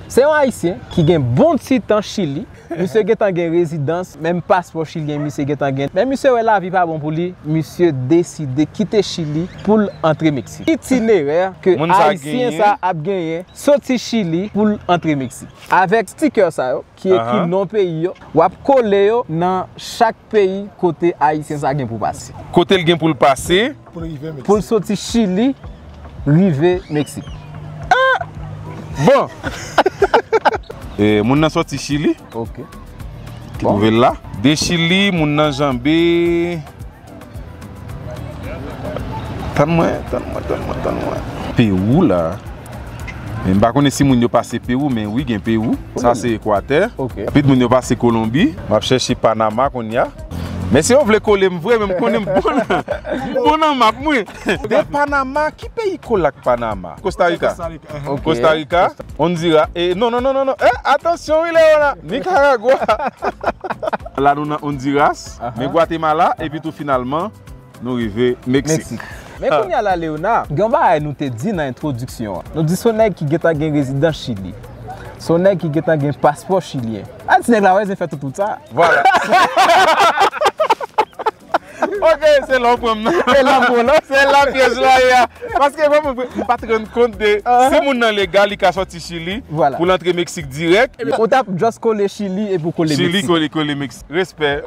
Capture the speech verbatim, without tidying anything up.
Se yon Ayisyen ki gen bon ti tan Chili. Misye gentan gen rezidans, menm paspò chilyen misye gentan gen. Men misye wè lavi pa bon pou li, misye deside kite Chili pou l antre Meksik. Itinerè ke Ayisyen sa ap genyen soti Chili pou l antre Meksik. Avèk sticker sa yo, ki ekri non peyi yo, w ap kole yo nan chak peyi kote Ayisyen sa gen pou pase. Kote l gen pou l pase. Pou l soti Chili, rive Meksik. Bon. E, moun nan soti Chili. Ok. Ki twouve l la. De Chili, moun nan janbe. Tann mwen, tann mwen, tann mwen, tann mwen. Pewou la. Men m pa konnen si moun yo pase Pewou, men wi, gen Pewou. Sa se Ekwatè. Ok. Anpil moun yo pase Kolonbi. M ap chèche Panama kounye a. Men si yo vle kole m vre, men m konnen m bon nan, m bon nan map mwen. De Panama, ki peyi kole ak Panama? Kosta Rika. Kosta Rika. Ok. Kosta Rika, Honduras. E, non, non, non, non, non. E, atansyon, wi, Leona. Nicaragua. La, nou nan Honduras, men Guatemala, epi tou finalman, nou rive Meksik. Meksik. Men kounye a la, Leona, gen yon bagay nou te di nan entwodiksyon an. Nou di se yon nèg ki gentan gen rezidans Chili. Se yon nèg ki gentan gen paspò chilyen. A di nèg la, wè, se fè tout wout sa. Vwala. Ok, se la w pran m nan. Se la w pran m nan. Se la pyèj la ye a. Paske mwen, mwen, mwen pa t rann kont de si moun nan legal, li ka soti Chili pou l antre Meksik dirèk. Ou t ap just kole Chili epi w kole Meksik. Chili kole, kole Meksik. Respè.